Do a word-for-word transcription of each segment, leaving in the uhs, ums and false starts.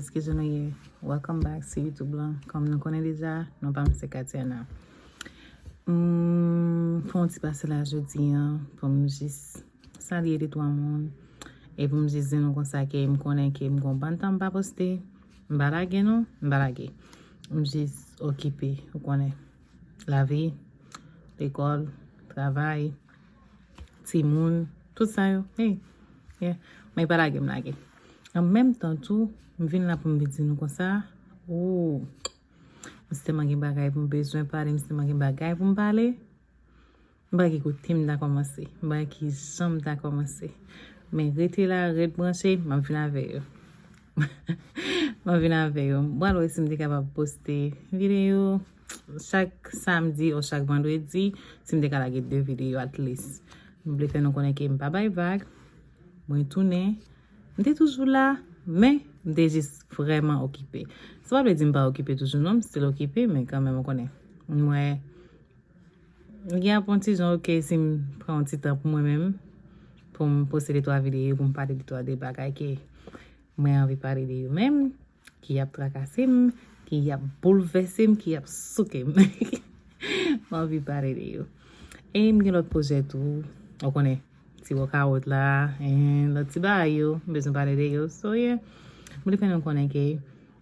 Eskize nou ye. Welcome back sou YouTube lan. Kòm nou konnen deja, non pa m se Katiana. M fè yon ti pase la jodi an pou m jis salye de twa moun. E pou m jis di nou konsa ke m konnen ke m gon bann tan m pa poste. M pa lage non, m pa lage. M jis okipe, ou konnen. Lavi, lekòl, travay, timoun, tout sa yo. Hey, yeah. Men pa lage m lage. An menm tan tou, m vin la pou m vin di nou konsa, ou, m si tèlman gen bagay pou m bezwen pale, m si tèlman gen bagay pou m pale. M pa ki kote m ta kòmanse, m pa ki jan m ta kòmanse. Men rete la, ret branche, m ap vin avè yo. M ap vin avè yo. M pral wè si m te kapab poste videyo chak samdi ou chak vandredi, si m te ka lage de videyo at least. M vle fè nou konnen ke m pa bay vag, mwen tounen. M te toujou la, men m te jis vrèman okipe. Sa pa vle di m pa okipe toujou non, m still okipe, men kanmenm ou konnen. Mwen, m gen ap yon ti jan oke si m pran yon ti tan pou mwen menm, pou m poste de twa videyo, pou m pale de twa de bagay ke mwen anvi pale de yo menm, ki ap trakase m, ki ap boulvèse m, ki ap souke m. M anvi pale de yo. E m gen lòt pwojè tou, ou konnen, ti wòkawòt la, en, lòt ti bagay yo, m bezwen pale de yo. So, yeah, m vle fè nou konnen ke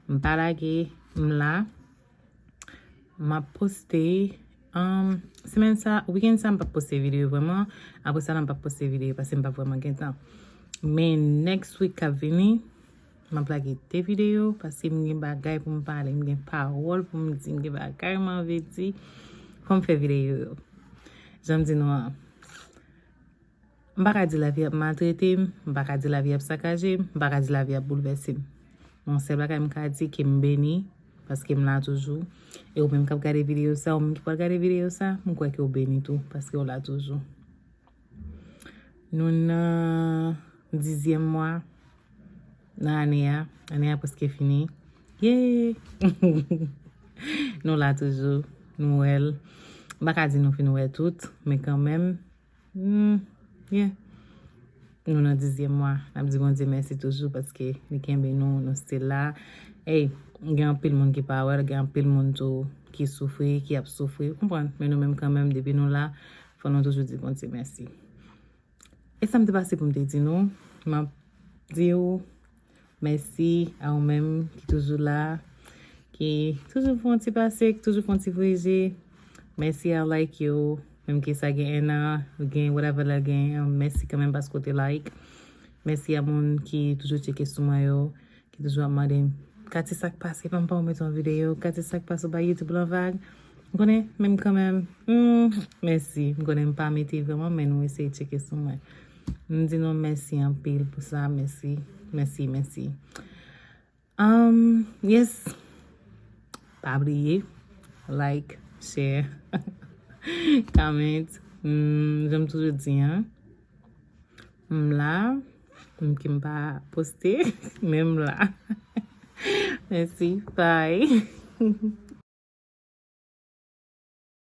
m pa lage, m la. M ap poste, um, semèn sa, weekend sa, m p ap poste videyo vrèman. Apre sa, m p ap poste videyo paske m p ap vrèman gen tan. Men next week k ap vini, m ap lage de videyo paske m gen bagay pou m pale, m gen pawòl pou m di, m gen bagay m anvi di. Fò m fè videyo yo. Jan m di nou an, m pa ka di lavi ap maltrete m, m pa ka di lavi ap sakaje m, m pa ka di lavi ap boulvèse m. Yon sèl bagay m ka di, ke m beni, paske m la toujou. E ou menm k ap gade videyo sa, ou menm ki pral gade videyo sa, m kwè ke w beni tou, paske w la toujou. Nou nan dizyèm mwa nan ane a. Ane a prèske fini. Yay! Nou la toujou. Nou wè l. M pa ka di nou fin wè tout, men kanmenm, hmm, yeah. Nou nan dizyèm mwa. N ap di Bondye mèsi toujou paske li kenbe nou, nou still la. Ey, gen anpil moun ki pa wè l, gen anpil moun tou ki soufri, ki ap soufri, ou konprann? Men nou menm kanmenm, depi nou la, fò nou toujou di Bondye mèsi. E sa m te pase pou m te di nou, m ap di w mèsi a ou menm ki toujou la, ki toujou fè yon ti pase, ki toujou fè yon ti voye je. Mèsi a like yo, menm ke sa gen enn an, gen whatever lè gen, mèsi kanmenm paske w te like. Mèsi a moun ki toujou tcheke sou mwen yo, ki toujou ap mande m, "Katy, sa k pase? Kòman pa w mete yon videyo? Katy, sa k pase? Ou bay YouTube lan vag?" M konnen, men m kanmenm, hmm, mèsi. M konnen m pa mete vrèman, men nou eseye tcheke sou mwen. M di nou mèsi anpil pou sa, mèsi, mèsi, mèsi. Um, yes. Pa bliye, like, share, comment. Hmm, jan m toujou di an, m la, m ki m pa poste, men m la. Mèsi, bye.